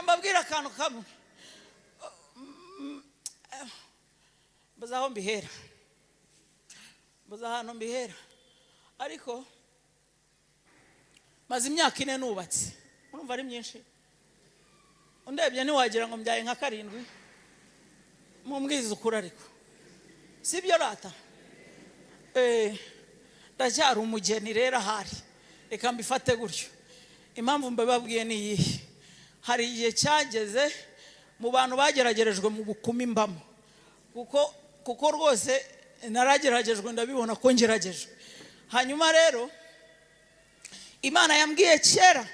Mbabwire akantu kamwe. Mbuze aho mbihera, mbuze ahantu mbihera, ariko maze imyaka 4 nubatse. Urumva ari myinshi? Undebye ntiwagira ngo mbyaye nka karindwi. Mumbwize ukuri, ariko sibyo rata? Ndacyari umugeni rero ahari, reka mbifate gutyo. Impamvu mbibabwiye ni iyihe? Hari igihe cyageze mu bantu bageragerejwe mu bukumi mbamo, kuko rwose narageragejwe, ndabibona ko ngeragejwe. Hanyuma rero Imana yambwiye kera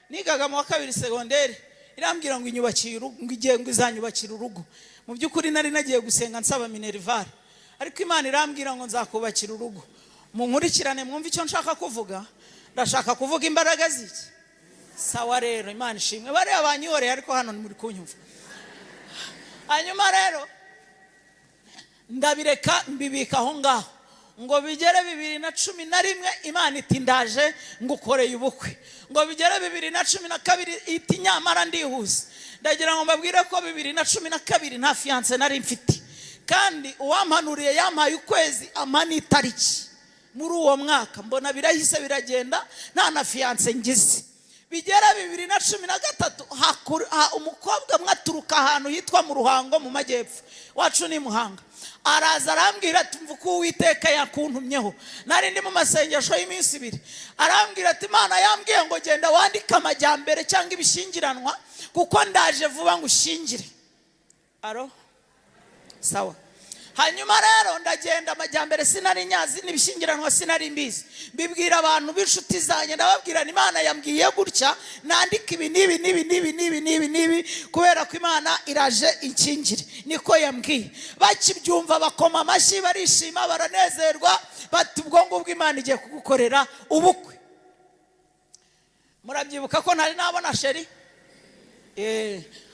nigaga mu wa kabiri segonderi, irambwira ngo inyubakiye urugo, ngo igiye, ngo izanyubakira urugo. Mu by'ukuri nari nagiye gusenga nsaba minerval, ariko Imana irambwira ngo nzakubakira urugo. Munkurikirane mwumve icyo nshaka kuvuga. Ndashaka kuvuga imbaraga z'iki. Sawa rero, Imana ishimwe. Bariya banyihoreye, ariko hano muri kunyumva. Hanyuma rero ndabireka, mbibika aho ngaho, ngo bigere 2011, Imana iti: "Ndaje ngukoreye ubukwe." Ngo bigere 2012, iti: "Nyamara ndihuse." Ndagira ngo mbabwire ko 2012 nta fiancé nari mfite, kandi uwampanuriye yampaye ukwezi, ampa n'itariki muri uwo mwaka. Mbona birahise biragenda, nta na fiancé ngize. Bigera 2013, umukobwa umwe aturuka ahantu hitwa mu Ruhango mu majyepfo, wacu ni Muhanga, araza arambwira ati: "Mva uko Uwiteka yakuntumyeho." Nari ndi mu masengesho y'iminsi 2. Arambwira ati: "Imana yambwiye ngo genda wandike amajyambere cyangwa ibishyingiranwa, kuko ndaje vuba ngo ushyingire." Aro sawa. Hanyuma rero ndagenda, amajyambere sinari nyazi, n'ibishyingiranwa sinari mbizi. Mbibwira abantu b'inshuti zanjye, ndababwira: "Imana yambwiye gutya, nandika ibi n'ibi n'ibi n'ibi n'ibi n'ibi n'ibi, kubera ko Imana iraje inkingire, niko yambwiye." Bakibyumva bakoma amashyi, barishima, baranezerwa, bati: "Ubwo ngubwo Imana igiye kugukorera ubukwe." Murabyibuka ko ntari nabona chéri.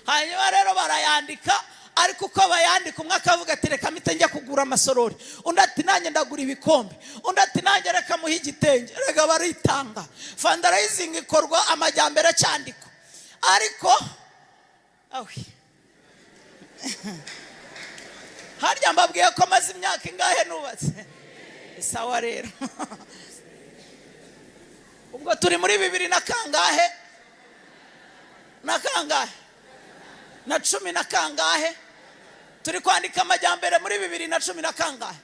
Hanyuma rero barayandika, ariko uko bayandika, umwe akavuga ati: "Reka mpite njya kugura amasorori," undi ati: "Nanjye ndagura ibikombe," undi ati: "Nanjye reka muhe igitenge." Reka baritanga, fundraising ikorwa, amajyambere acyandikwa. Ariko awe, harya mbabwiye ko maze imyaka ingahe nubatse? Sawa rero, ubwo turi muri bibiri na kangahe na kangahe na cumi na kangahe? Turi kwandika amajyambere muri bibiri na cumi na kangahe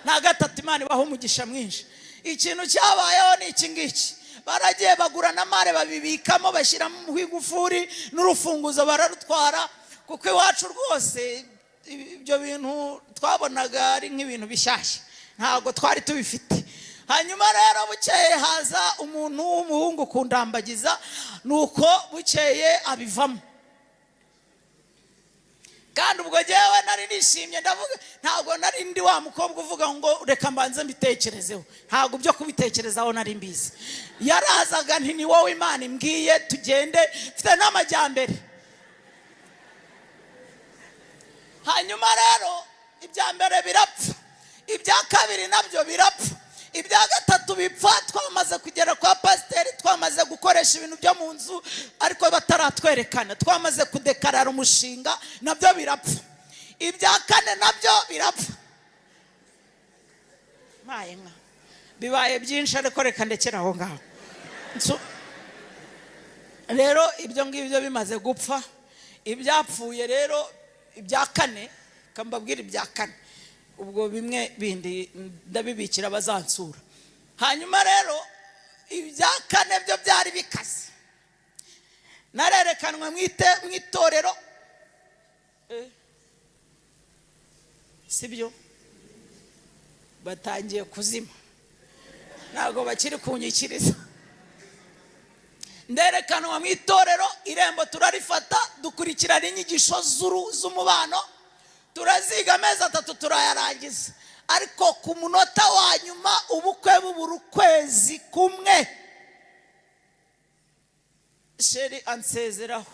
na gatatu. Imana ibaha umugisha mwinshi. Ikintu cyabayeho ni iki ngiki: baragiye bagura na malle, babibikamo, bashyiramo igufuri n'urufunguzo, bararutwara, kuko iwacu rwose ibyo bintu twabonaga ari nk'ibintu bishyashya, ntabwo twari tubifite. Hanyuma rero bukeye haza umuntu w'umuhungu kundambagiza, nuko bukeye abivamo. Kandi ubwo ngewe nari nishimye, ndavuga, ntabwo nari ndi wa mukobwa uvuga ngo reka mbanze mbitekerezeho. Ntabwo byo kubitekerezaho nari mbizi. Yarazaga nti: "Ni wowe Imana imbwiye, tugende, mfite n'amajyambere." Hanyuma rero ibya mbere birapfa, ibya kabiri nabyo birapfa, ibya gatatu bipfa twamaze kugera kwa pasiteri, twamaze gukoresha ibintu byo mu nzu ariko bataratwerekana, twamaze kudekarara umushinga, nabyo birapfa. Ibya kane nabyo birapfa. Maye nka bibaye byinshi, ariko reka ndekere aho ngaho. Rero ibyo ngibyo bimaze gupfa, ibyapfuye rero ibya kane, mbabwira ibya kane, ubwo bimwe bindi ndabibikira abazansura. Hanyuma rero ibya kane byo byari bikaze. Narerekanwe mu itorero. Si byo, batangiye kuzima, ntabwo bakiri kunyikiriza. Nderekanwa mu itorero, irembo turarifata, dukurikirana inyigisho z'umubano, turaziga amezi 3 turayarangiza, ariko ku munota wa nyuma ubukwe bubura ukwezi kumwe, chéri ansezeraho.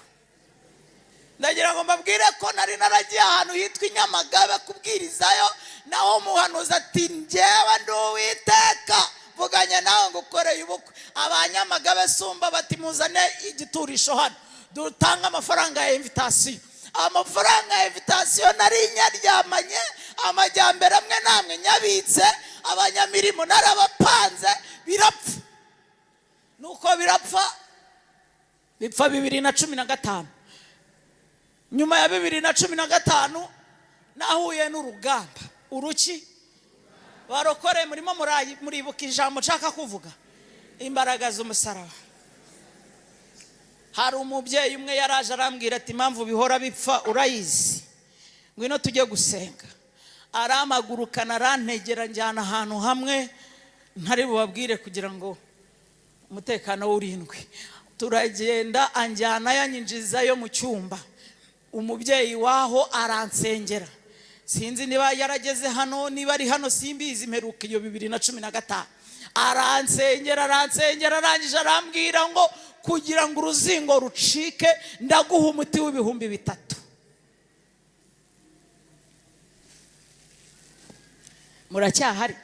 Ndagira ngo mbabwire ko nari naragiye ahantu hitwa i Nyamagabe kubwirizayo, naho umuhanuzi ati: "Njyewe ndi Uwiteka mvuganye nawe ngo ukoreye ubukwe." Abanyamagabe sumba bati: "Muzane igiturisho hano." Dutange amafaranga ya invitation. Amafaranga ya invitation nari nyaryamanye, amajyambere amwe namwe nyabitse, abanyamirimo narabapanze, birapfa. Nuko birapfa, bipfa 2015. Nyuma ya 2015 nahuye n'urugamba. Uruki barokore murimo muribuka ijambo nshaka kuvuga, imbaraga z'umusaraba. Hari umubyeyi umwe yaraje arambwira ati: "Impamvu bihora bipfa urayizi, ngwino tujye gusenga." Arampagurukana, arantegera, njyana ahantu hamwe ntari bubabwire kugira ngo umutekano w'urindwi. Turagenda, anjyana, yanyinjizayo mu cyumba. Umubyeyi waho aransengera. Sinzi niba yarageze hano, niba ari hano simbizi, mperuka iyo 2015. Aransengera, aransengera, arangije arambwira ngo: "Kugira ngo uruzingo rucike, ndaguha umuti w'3000." Muracyahari?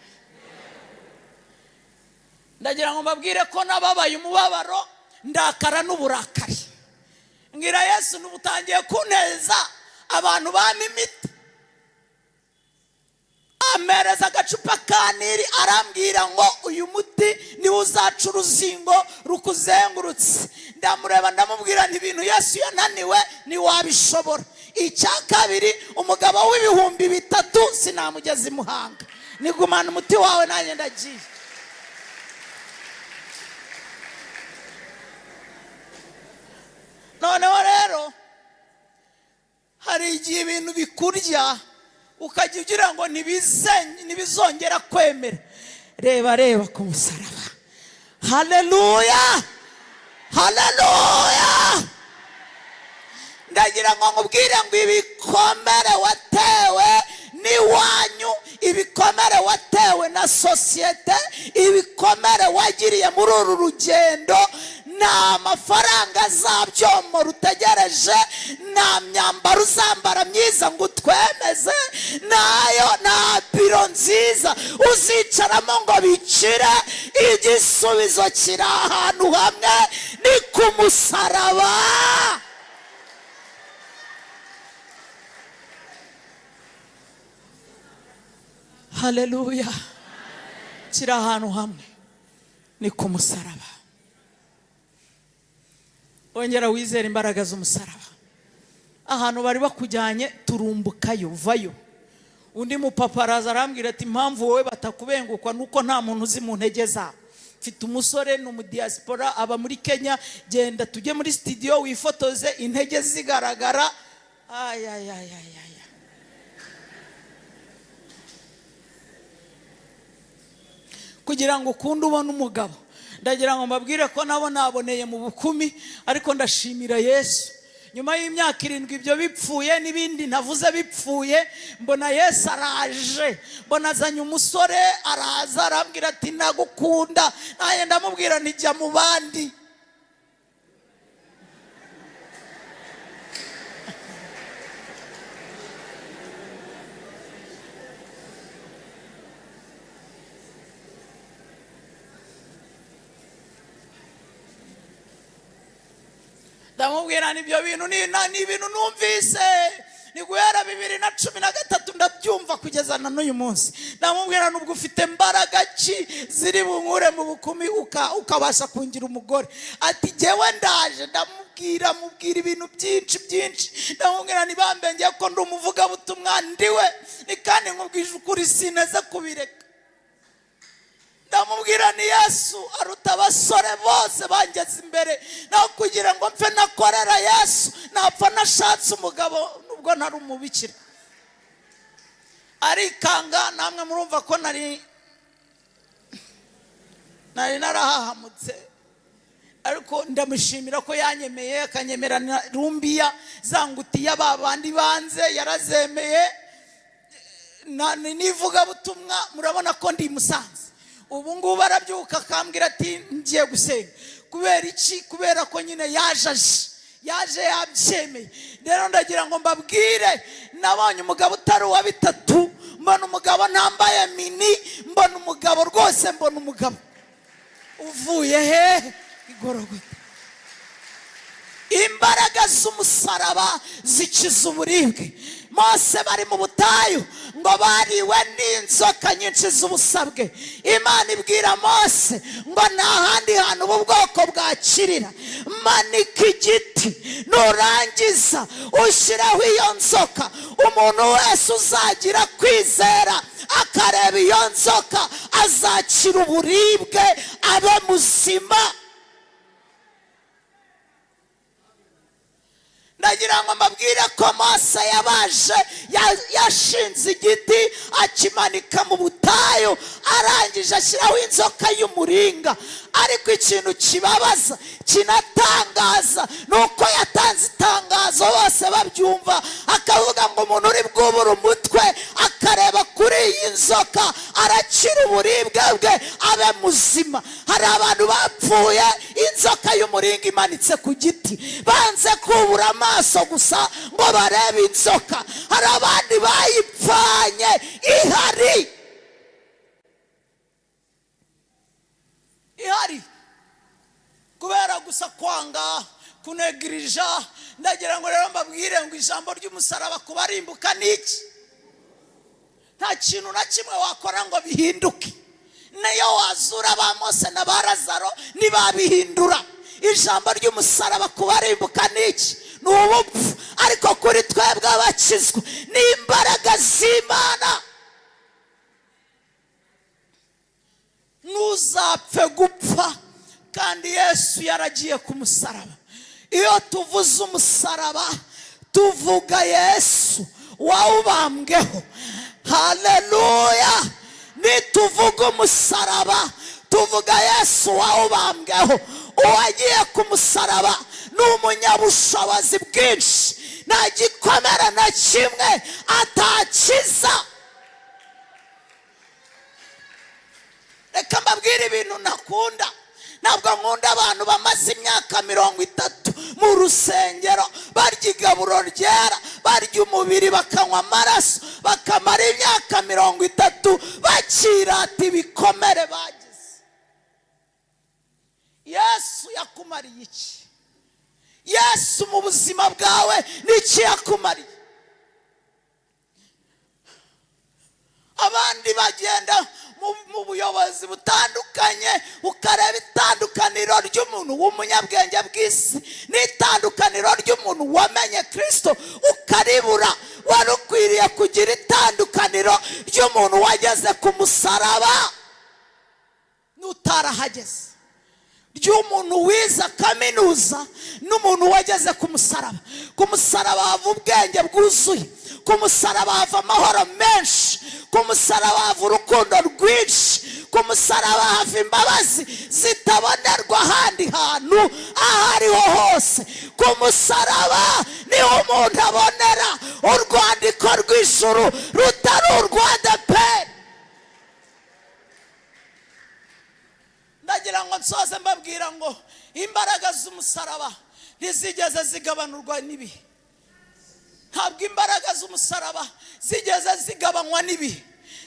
Ndagira ngo mbabwire ko nababaye umubabaro, ndakara n'uburakari, mbwira Yesu: "N'ubu utangiye kuneza abantu bampa imiti." Ampereza agacupa ka Nili, arambwira ngo: "Uyu muti niwo uzaca uruzingo rukuzengurutse." Ndamureba, ndamubwira nti: "Ibintu Yesu yananiwe ntiwabishobora. Icya kabiri, umugabo w'3000 sinamugeza i Muhanga. Nigumana umuti wawe, nanjye ndagiye." Noneho rero hari igihe ibintu bikurya ukajya ugira ngo ntibizongera kwemera. Reba, reba ku musaraba! Haleluya, haleluya! Ndagira ngo nkubwire ngo ibikomere watewe n'iwanyu, ibikomere watewe na sosiyete, ibikomere wagiriye muri uru rugendo, nta mafaranga azabyomora utegereje, nta myambaro uzambara myiza ngo utwemeze, nayo nta biro nziza uzicaramo ngo bikire. Igisubizo kiri ahantu hamwe, ni ku musaraba. Haleluya! Kiri ahantu hamwe, ni ku musaraba. Wongera wizere imbaraga z'umusaraba. Ahantu bari bakujyanye, turumbukayo, vayo. Undi mupapa araza arambwira ati: "Impamvu wowe batakubengukwa nuko nta muntu uzi mu ntege zabo. Mfite umusore, ni umudiyasipora, aba muri Kenya. Genda tujye muri studio wifotoze intege zigaragara." Ayayayayaya! Kugira ngo ukunde ubone umugabo. Ndagira ngo mbabwire ko nabo naboneye mu bukumi, ariko ndashimira Yesu. Nyuma y'imyaka 7 ibyo bipfuye n'ibindi ntavuze bipfuye, mbona Yesu araje, mbona azanye umusore. Araza arambwira ati: "Nagukunda." Nanjye ndamubwira ntijya mu bandi. Ndamubwira n'ibyo bintu ni ibintu numvise, ni guhera 2013 ndabyumva kugeza na n'uyu munsi. Ndamubwira: "Nubwo ufite mbaraga ki ziri bunkure mu bukumi ukabasha kungira umugore?" Ati: "Jyewe ndaje." Ndamubwira, mubwira ibintu byinshi byinshi. Ndamubwira ntibambe ngiye ko ndi umuvugabutumwa, ndiwe ni kandi nkubwije ukuri, sineze kubireka. Ndamubwira ni Yesu aruta abasore bose bangeze imbere. Naho kugira ngo mpfe nakorera Yesu, napfa nashatse umugabo nubwo ntari umubikira. Arikanga. Namwe murumva ko nari narahahamutse, ariko ndamushimira ko yanyemeye, akanyemera na rumbiya za ngutiya ba bandi banze yarazemeye. N'ivugabutumwa murabona ko ndi i Musanze ubu ngubu. Arabyuka akambwira ati: "Ngiye gusenga." Kubera iki? Kubera ko nyine yaje, aje, yaje yabyemeye. Rero ndagira ngo mbabwire, nabonye umugabo utari uwa bitatu, mbona umugabo ntambaye mini, mbona umugabo rwose, mbona umugabo uvuye hehe? Igorogota. Imbaraga z'umusaraba zikiza uburibwe. Mose bari mu butayu ngo bariwe n'inzoka nyinshi z'ubusabwe. Imana ibwira Mose ngo nta handi hantu ubu bwoko bwakirira, manika igiti, nurangiza ushyiraho iyo nzoka. Umuntu wese uzagira kwizera akareba iyo nzoka azakira uburibwe, abe muzima. Ndagira ngo mbabwire ko Mose yabaje yashinze igiti akimanika mu butayu, arangije ashyiraho inzoka y'umuringa. Ariko ikintu kibabaza kinatangaza ni uko yatanze itangazo bose babyumva, akavuga ngo umuntu uri bwubure umutwe akareba kuri iyi nzoka arakira uburibwe bwe, abe muzima. Hari abantu bapfuye inzoka y'umuringa imanitse ku giti, banze kubura amaso gusa ngo barebe inzoka. Hari abandi bayipfanye ihari ihari kubera gusa kwanga kunegirija. Ndagira ngo rero mbabwire ngo ijambo ry'umusaraba kubarimbuka ni iki? Nta kintu na kimwe wakora ngo bihinduke. Niyo wazura ba Mose na ba Lazaro ntibabihindura. Ijambo ry'umusaraba kubarimbuka ni iki? Ni ubupfu. Ariko kuri twebwe abakizwa ni imbaraga z'Imana. Ntuzapfe gupfa kandi Yesu yaragiye ku musaraba. Iyo tuvuze umusaraba tuvuga Yesu wawubambweho. Haleluya! Nituvuga umusaraba tuvuga Yesu wawubambweho. Uwagiye ku musaraba ni umunyabushobozi bwinshi, nta gikomere na kimwe atakiza. Reka mbabwire ibintu ntakunda. Ntabwo nkunda abantu bamaze imyaka 30 mu rusengero barya igaburo ryera, barya umubiri, bakanywa amaraso, bakamara imyaka 30 bakirata ibikomere bagize. Yesu yakumariye iki? Yesu mu buzima bwawe n'iki yakumariye? Abandi bagenda mu buyobozi butandukanye, ukareba itandukaniro ry'umuntu w'umunyabwenge bw'isi n'itandukaniro ry'umuntu wamenye Kristo ukaribura. Wari ukwiriye kugira itandukaniro ry'umuntu wageze ku musaraba n'utarahageze, ry'umuntu wize kaminuza n'umuntu wageze ku musaraba. Ku musaraba hava ubwenge bwuzuye, ku musaraba hava amahoro menshi, ku musaraba hava urukundo rwinshi, ku musaraba hava imbabazi zitabonerwa ahandi hantu aho ariho hose. Ku musaraba niho umuntu abonera urwandiko rw'ijuru rutari urwa ADEPR. Ndagira ngo nsoze mbabwira ngo imbaraga z'umusaraba ntizigeze zigabanurwa n'ibihe. Ntabwo imbaraga z'umusaraba zigeze zigabanywa n'ibihe.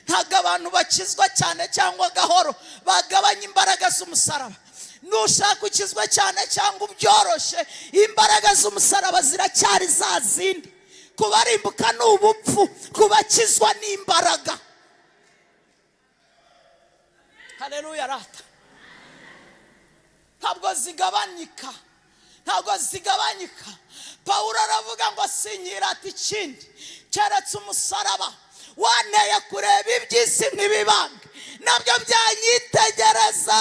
Ntabwo abantu bakizwa cyane cyangwa gahoro bagabanya imbaraga z'umusaraba. Nushaka ukizwa cyane cyangwa ubyoroshye, imbaraga z'umusaraba ziracyari za zindi. Kubarimbuka ni ubupfu, kubakizwa ni imbaraga. Haleluya rata. Ntabwo zigabanyika, ntabwo zigabanyika. Pawulo aravuga ngo sinyirata ikindi keretse umusaraba wanteye kureba iby'isi nk'ibibambwe, nabyo byanyitegereza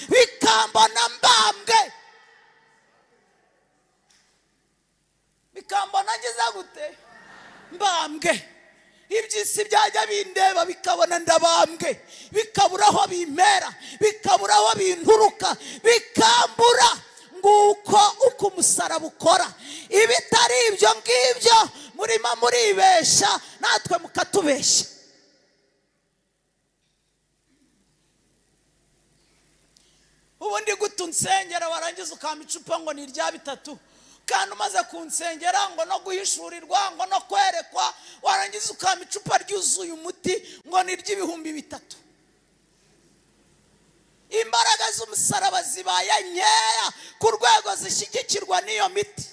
bikambona mbambwe, bikambona ngize gute? Mbambwe. Iby'isi byajya bindeba bikabona ndabambwe, bikabura aho bimera, bikabura aho binturuka, bikambura. Nguko uko umusaraba ukora. Ibitari ibyo ngibyo murimo muribeshya, natwe mukatubeshya. Ubundi gute unsengera warangiza ukampa icupa ngo ni irya 3, kandi umaze kunsengera ngo no guhishurirwa ngo no kwerekwa, warangiza ukampa icupa ryuzuye umuti ngo ni iry'ibihumbi 3. Imbaraga z'umusaraba zibaye nkeya ku rwego zishyigikirwa n'iyo miti.